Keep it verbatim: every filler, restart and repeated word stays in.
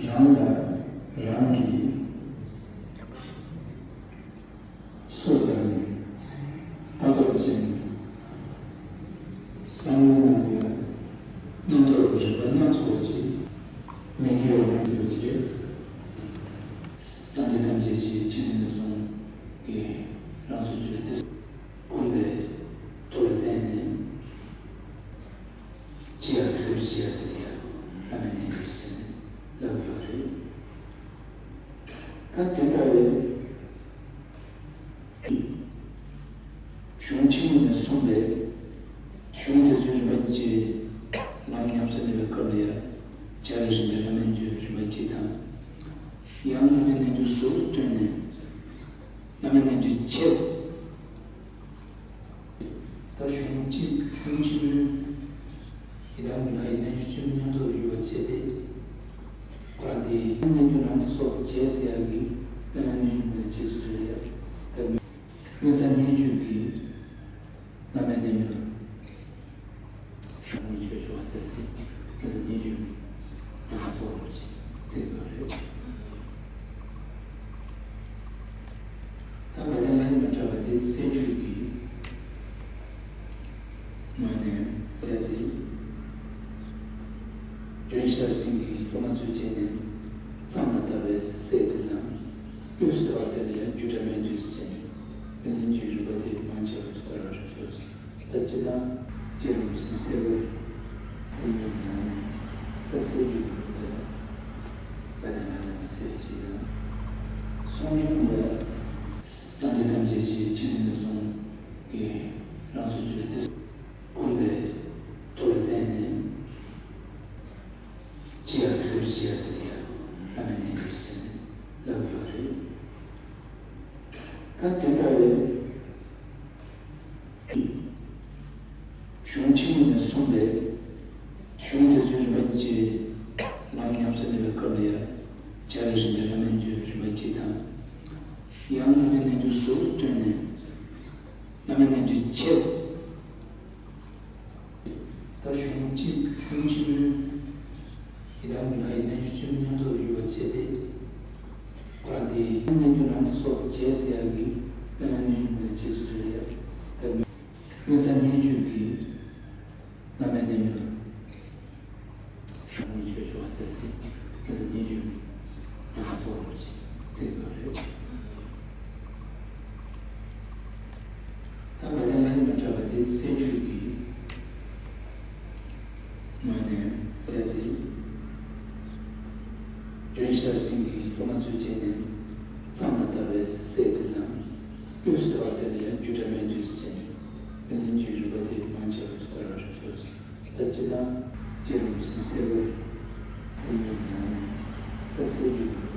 རང་ལ་རང་གིས་སོ་བརྒྱབ་ནས་ཕ་ཐོག་ཅན་བསམ་བློ་གནང་དགོས། རྣམ་རྟོག་གི་རིམ་པ་སྣ་ཚོགས་ཀྱིས་མི་དགེ་བ་མི་དགེ་བ་བྱེད། སངས་རྒྱས་ཐམས་ཅད་ཀྱི་ཁྲི་འཛིན་གསུམ་གྱིས་རང་སོ་བརྗོད་དེ་ཀུན་ལས་མཐོ་བའི་སྟེང་ནས། ཅི་ཡང་ཟེར་བ་ཅི་ཡང་དེ་ཡང་བླ་མའི་རྣལ་འབྱོར་ཟེར་ནས་ལབ་ཡོད་རེད། ད་དེ་འདྲ་བའི་གཞུང་ཆེན་མོ་ནས་གསུངས་པའི་གཞུང་དེ་ཚོའི་རིམ་པ་གཅིག་ལམ་ཉམས་སུ་ལེན་པའི་སྐབས་ལ་ཡང་བྱ་བའི་རིམ་པའི་བླ་མའི་རྣལ་འབྱོར་རིམ་པ་གཅིག་དང་། ཡང་བླ་མའི་རྣལ་འབྱོར་ཟུར་དུ་བཏོན་ནས། བླ་མའི་རྣལ་འབྱོར་ཆེད། ད་གཞུང་གཅིག་གཞུང་ཆེན་མོའི་ཡི་དམ་གྱི་ལྷ་ཡི་རྣལ་འབྱོར་བཅུ་མཉམ་དུ་ཡོད་པ་བྱས་ཏེ། ཁོ་རང་དེ་རྣལ་འབྱོར་ལམ་དུ་སོགས་ཀྱི་རྗེས་སུ་ཡང་གི་བླ་མའི་རྣལ་འབྱོར་ནས་རྗེས་སུ་འབྲེལ་ཡང་ད་མི་དངོས་ས་སྙན་བརྒྱུད་ཀྱི་བླ་མའི་རྣལ་འབྱོར། གཞུང་ནས་བརྗོད་ཆོག་ཟེར་ཏེ་དེ་ཚོ་སྙན་བརྒྱུད་ཀྱི་ལམ་སྣ་ཚོགས་པ་ཅིག་བརྩི་དགོས་རེད། ད་དགའ་ལྡན་ལྷ་ཡི་མི་འདྲ་བ་དེ་སེ་བརྒྱུད་ཀྱི་ངོས་ནས་བལྟས་ཏེ། དོན་ཞབས་སེང་གེའི་སློབ་མ་ཚོའི་རྗེས་ནས་གཙང་ལ་དར་བའི་སྲས་དེ་དང་། དབུས་སུ་དར་བ་དེ་ལ་ཡང་རྒྱུད་གྲྭ་སྨད་འདུས་སུ་བྱས་ནས་མི་ཟན་གྱི་རིམ་པ་དེ་མང་ཆེ་བ་དུ་དར་བར་ཤོག་ཅིག་ད་སྤྱི་དང་། སྤྱི་རུ་སྲིད་ལྟེ་བར་དེ་ཉིད་ནང་ནས་ད་སེ་བརྒྱུད་ཀྱི་ལུགས་ལ་བ་དན་ལ་ལ་མི་ཟེར་ཞིག་དང་། གསུང་རྒྱུན་ལ་སངས་རྒྱས་ཐམས་ཅད་ཀྱི་ཁྲི་འཛིན་གསུམ་གྱིས་རང་སོ་བརྗོད་དེ་ཀུན་ལས་མཐོ་བའི་སྟེང་ནས། ཅི་ཡང་ཟེར་བ་ཅི་ཡང་དེ་ཡང་བླ་མའི་རྣལ་འབྱོར་ཟེར་ནས་ལབ་ཡོད་རེད། ད་དེ་འདྲ་བའི་གཞུང་ཆེན་མོ་ནས་གསུངས་པའི་གཞུང་དེ་ཚོའི་རིམ་པ་གཅིག་ལམ་ཉམས་སུ་ལེན་པའི་སྐབས་ལ་ཡང་བྱ་བའི་རིམ་པའི་བླ་མའི་རྣལ་འབྱོར་རིམ་པ་གཅིག་དང་། ཡང་བླ་མའི་རྣལ་འབྱོར་ཟུར་དུ་བཏོན་ནས། བླ་མའི་རྣལ་འབྱོར་ཆེད། ད་གཞུང་གཅིག་གཞུང་ཆེན་མོའི་ཡི་དམ་གྱི་ལྷ་ཡི་རྣལ་འབྱོར་བཅུ་མཉམ་དུ་ཡོད་པ་བྱས་ཏེ། ཁོ་རང་དེ་རྣལ་འབྱོར་ལམ་དུ་སོགས་རྗེས་སུ་ཡང་གི་བླ་མའི་རྣལ་འབྱོར་ནས་རྗེས་སུ་འབྲེལ་ཡང་ད་དངོས་ས་སྙན་བརྒྱུད་ཀྱི་བླ་མའི་རྣལ་འབྱོར། གཞུང་ནས་བརྗོད་ཆོག་ཟེར་ཏེ་དེ་ཚོ་སྙན་བརྒྱུད་ཀྱི་ལམ་སྣ་ཚོགས་པ་ཅིག་བརྩི་དགོས་རེད། ད་དགའ་ལྡན་ལྷ་ཡི་མི་འདྲ་བ་དེ་སེ་བརྒྱུད་ཀྱི་ངོས་ནས་བལྟས་ཏེ། དོན་ཞབས་སེང་གེའི་སློབ་མ་ཚོའི་རྗེས་ནས་གཙང་ལ་དར་བའི་སྲས་དེ་དང་། དབུས་སུ་དར་བ་དེ་ལ་ཡང་རྒྱུད་གྲྭ་སྨད་འདུས་སུ་བྱས་ནས་མི་ཟན་གྱི་རིམ་པ་དེ་མང་ཆེ་བ་དུ་དར་བར་ཤོག་ཅིག་ད་སྤྱི་དང་། སྤྱི་རུ་ཟིན་ལྟེ་བར་དེ་ཉིད་ནང་ནས་ད་སེ་བརྒྱུད་